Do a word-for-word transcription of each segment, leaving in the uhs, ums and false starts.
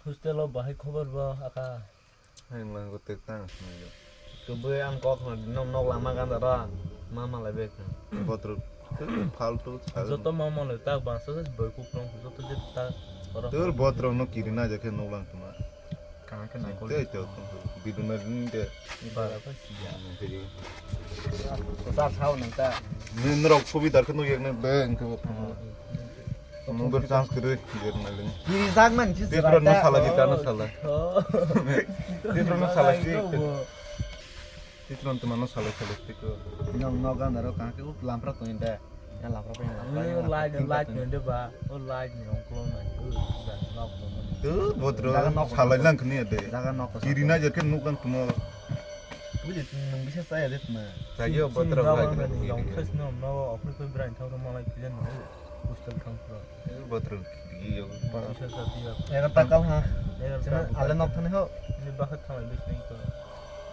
Hostel o bahai khobor bo aka. Hai wnglang ko tek tang. Kubui ang kok no nok lama ganda ra. Mama lai bek. Botrok faltu. Joto mama lai tak bangsa se boy kuplong joto je tak. Tur botrok no kirina je khe nok lang tuma. Kama khe nai kol. Tei to. Biduna din de. Bara pa siya. Sa sao nang ta. Ni norok subi dar khe no yek ne beng khe. Nungber chance kwrwi, gerna lini. Kirijak man si Titro no sala kita no sala. Titro no sala si. Titro no tuma no sala sala tiko. Nong no ganda ro kang ke up lampra to inde. Ya lampra pe lampra. Light light ni de ba. O light ni ongklo na. Tu botro sala lang kni de. Jaga nok. Kirina je ke nuk lang tuma. Buji nung bisa saya de tuma. Saya botro light. Nong ses no no opni pe brain thau malai pijan no. Hostel thang pro. Bathroom kiri yo. Bisa sa dia. Era takal ha. Era Sina takal. Ale nok thani ho. Ini bahat thang bis ni ko.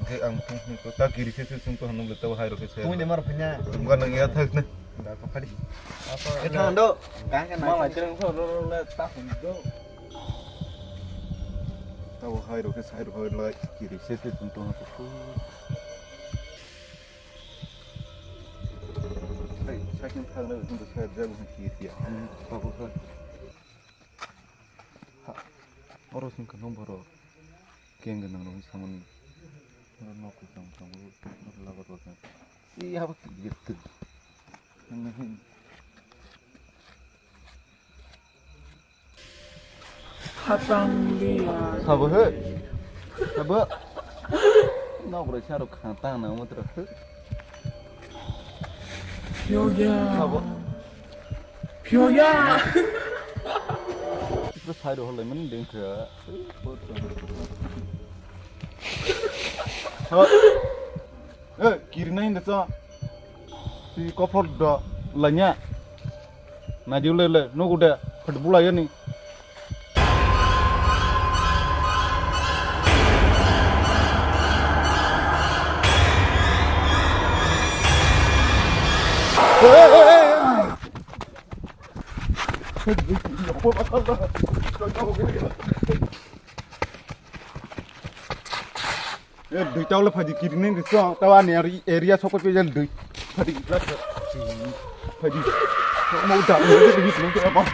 Ge ang thung ni ko ta kiri se se sung ko hanung le ta hai ro ke se. Tungni mar phanya. Tungga nang ya thak ne. Da ko khadi. Apa? E thang do. Ka ka na. Mama kereng so ro ro le ta hun do. Ta hai ro ke sai ro lai kiri se se sung ko. Hai, sakhe thang na, hwnba sa jago hwn kiri ya. Abo kha. Ha, oro sing kha nang boro. Keng nang nang samani. Oro nok kha tang tang, oro labar labar. Iya, abo kiri ya. Khatang liya. Sabo he. Sabo. Nok bai saro khatang na mutro. Pyoya. Sabo. Pyoya. Ito side hole mani dengkha. Ha. Eh, kiri nai nda cha. Ti kophor do lanya. Na diu le le, no gude, phat bulai ni. Eh, dui tawle phaidi kiri nini song, tawa ni area sokot pe jal dui. Phaidi, phaidi. Mau dah, mau dah, mau dah, mau dah.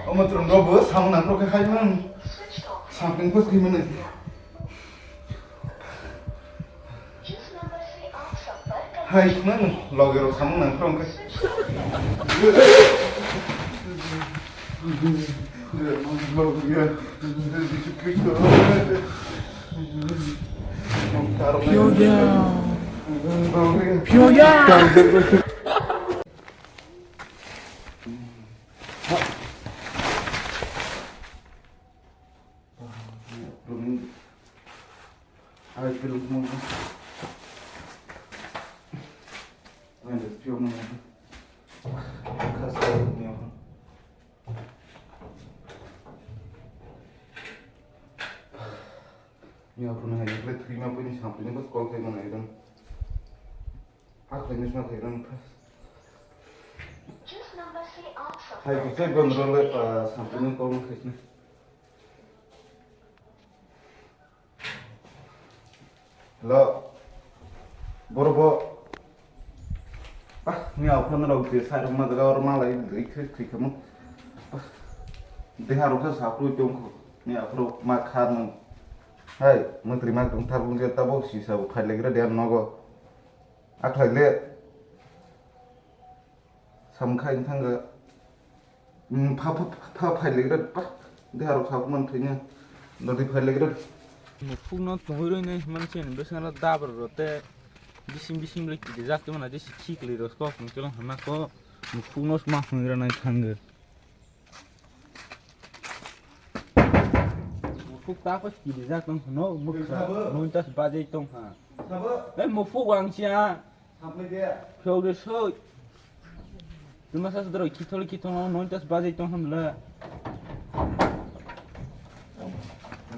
Omo chwrwng rok bo samung nang rok khe hai man. Something post khe mano. Hai man, loge rok samung nang rok khe. Pyoya. Pyoya. Ni aphuru hai khe thwima buini sampli ni bw call khai mano ekdom. Hakhe ni sna khai rang. Hai khe tei bw role sampli ni call khai sna. Hello. Boro bo. Ah, ni aphuru rok je sai rok ma jaga oro ma lai dui khe khe khe mo. Ah, deha rok khe sa phu tong kho. Ni aphuru ma kha nang. Hai, mantri ma dong thar bung je tabo si sa bo phai le gra de nogo. Akhlai le. Samkha wng thangkha. Pha, pha, pha, phai legra, pah. Deha rok sa man thwina. Nodi phai legra. Mukhuk no tongwi roi nai man se ni bwskango dabra rok tei bising bising bai kiri jak tongmani jesi khiklwi rok kok ni tolong hama ko mukhuk no ma hwnwi rw nai thango. Mukhuk ta ko kiri jak tong hwno mwkha. Sabo. Nointas bajai tong ha. Sabo. Ei mukhuk wang sia. Sampai dia. Phiyok de soi. Tuma sa sadro kithol kithol no nointas bajai tong ham le.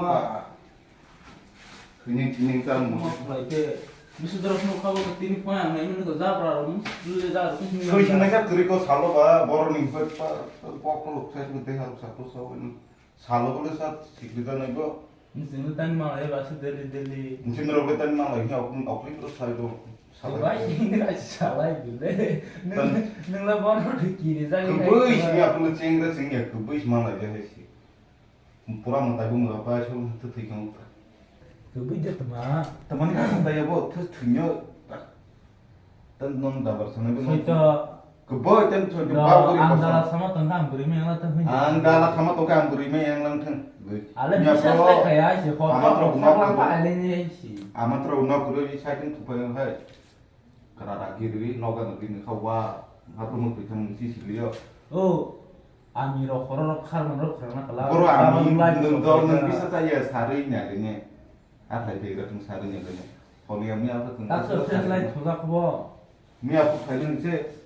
Tongma. Thwining thwining ta mo. Tongma khlai khe. Bisi dorok no khabo tini phone ang nai nini ko jabra ro, mus le ja ro, mus le Soi ja. Sinai sa kwrwi ko salo ba, borok ni pa, pa, pok rok sai ko deha rok sa ko sa. Salo bole sa sikri da nai bo. Nisi no tani malai ba se daily, daily. Nisi no rogo tani malai ni ok, ok ni pro sai do. Salai. Bai, ingra salai bile. Nung, nung la bono de kiri jani. Kubui si ya pulo chengra chengya kubui si malai de hai si. Pura matai bu mura pai so tu thik ang. Kubui de tama. Tamani ka sai ya bo tu thunyo. Tan non dabar sanai bo. Soito. Keboi tan thoi ke bau gori ang dala sama tong ang buri me ang tong. Ang dala sama tong ang buri me ang lang thang. Ale bisas le kaya si ho. Ama tro ma ko. Ale ni si. Ama tro ma ko ri sai tin thupai hai. Kara ra giri noga no gini khawa. Hapro mo thoi thang si si liyo. O. Ami ro khoro ro khar man ro khar na kala. Boro ami nung dol nung bisa sa ya sari nya gini. Athai thai ra thung sari nya gini. Holi ami apa thung. Taso flashlight thola khobo. Miya phu phailung se.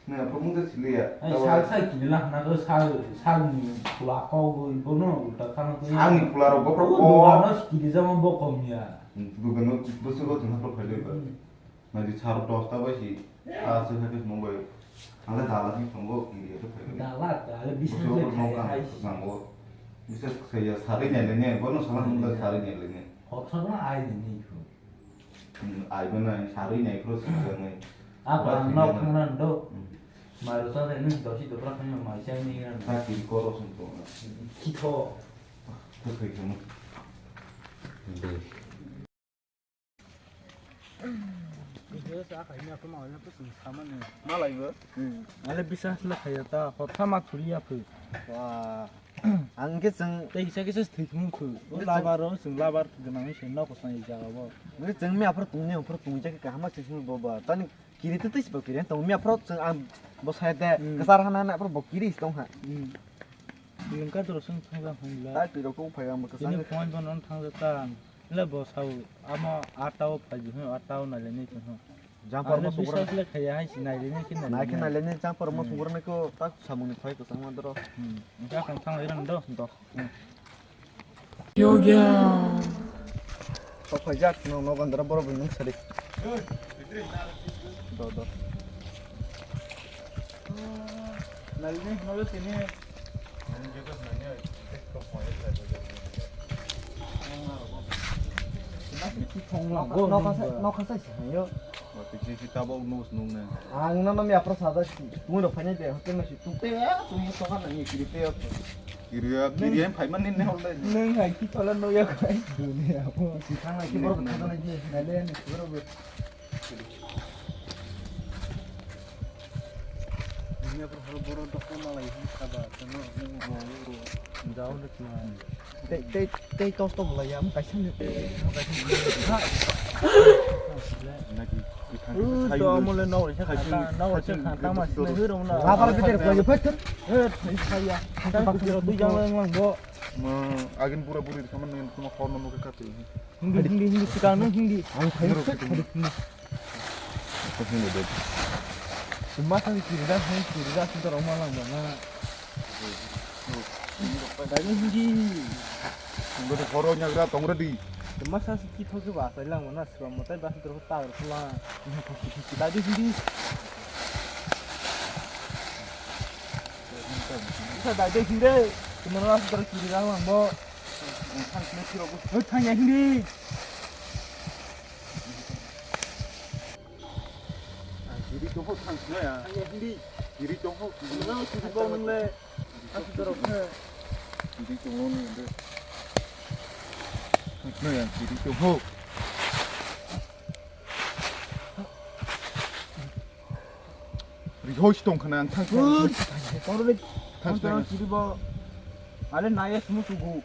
Miya phu mungsa siliya. Ai sal sai kini lah na ko sal sal ni pula ko go bono ulta khana ko. Sal ni pula ro bokro ko. Dugano kini jama bokong ya. Dugano busu go thung haplo phailung ba. Nadi sal dos ta bai si. A se ha ke mong bai. Ang le dala ni thong go kini ya to phailung. Dala dala bisa le khai. Nango. Bisa saya sari ne le ne bono sala mungsa sari ne le ne. Hotsana ai ni ni. Hmm, ai bana sari nai pro sing nai. Apa nok thangna do. Hmm. Maru sa dai nung dosi dopra khani mai sai ni ran. Ta kiri koro sung to. Kitho. Ko kai kamo. Be. Video sa kai ni apa mau na pusing sama ni. Malai bo. Hmm. Ale bisa sila khaya ta hotha ma thuri ya phu. Wah. Ang khe chwng tei kisa kisa se thwi thung khu. O labar o chwng labar gwnang se nok kwsang i jaga bo. Hwnkhe chwng miya phuru tongni, phuru tongwi jakhe kaham ma se hwnwi bo ba. Tani kiri twi twi se bo kiri tong miya phuru chwng ang bo sai de kwchar hana hana phuru bo kiri se tong ha. Hmm. Lengka doro chwng thang jang hwn la. Tai twi rok phai ang bo kwchang. Tini phone bo non thang jata. Le bo sao amo ata o phai di hwn ata o nai le ni hwn. Jang pormo sugra. Bisas le khaya hai si nai le ni khin nai. Nai khin nai le ni jang pormo sugra nai ko tak samung ni phai ko sang mandro. Hmm. Jang kang thang le ran do. Do. Yo ya. Sok phai jak no no gandra boro bini sari. Do do. Nai le ni no le tini. Ang no no miya pro sada si. Mui rok phainai de hotel ma si. Tung te ya, tung mo soka nang kiri te ya. Kiri ya, kiri ya, phai man ni ne hol dai. Nung hai ki pala no ya kai. Dunia mo. Si thang lai ki bor thang lai ni. Nai le ni bor bor. Dunia bor bor doktor malai hi khaba. Teno ni mo. Jao de ma. Tei, tei, tei tos to bolai ya, kaisa ni. Naki, to amole nau risa kha, nau risa kha, tama sina hero na. Labar biter ko je phetur. Eh, thai ya. Tang ku tiro tui jang lang lang bo. Ma, agin pura puri khaman nang kuma khor no muke kate. Hindi, hindi, hindi, sikang nang hindi. Ang thai. Hindi. Apa sih lo deh? Semua kali kiri dah, kiri dah, kita rumah lang mana. Dai hindi. Nunggu tu horo nyagra tong ready. Cuma sa si kito ke bahasa lang mana, sebab motor bahasa terus tahu pulang. Dai hindi. Bisa dai hindi. Cuma lah terus kiri lang lang bo. Hei, thang ya hindi. Kiri tongho thang sino ya. Thang ya hindi. Kiri tongho. Nang kiri bong le. Aku dorok he. Kiri tongho ni de. Thang sino ya, kiri tongho. Rihoi si tong khana ang thang sino. Tong le. Thang sino. Kiri bo. Ale naya sunu tugu.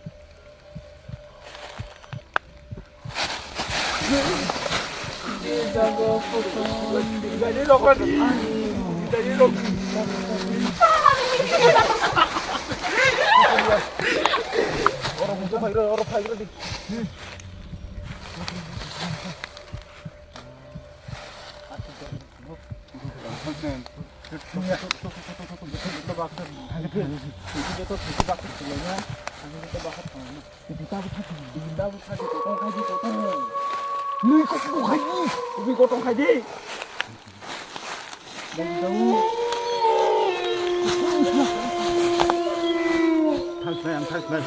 Nui kok kok khai di, kubi kotong khai di. Thang khnai, ang thang khnai.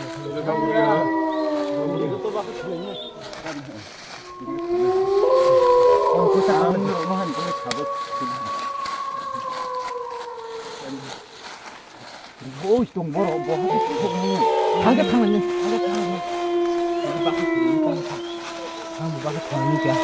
Oi, tong borok, bo hai khe thangni. Hai khe thangni. Hai khe thangni. Ang bo hai khe thangni kya.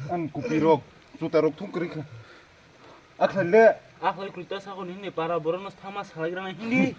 Ang kupi rok, juta rok thung kwrwi kha. Akhlai le. Akhlai kwrwi ta sakon hindi para borok no thangma salai grana hindi.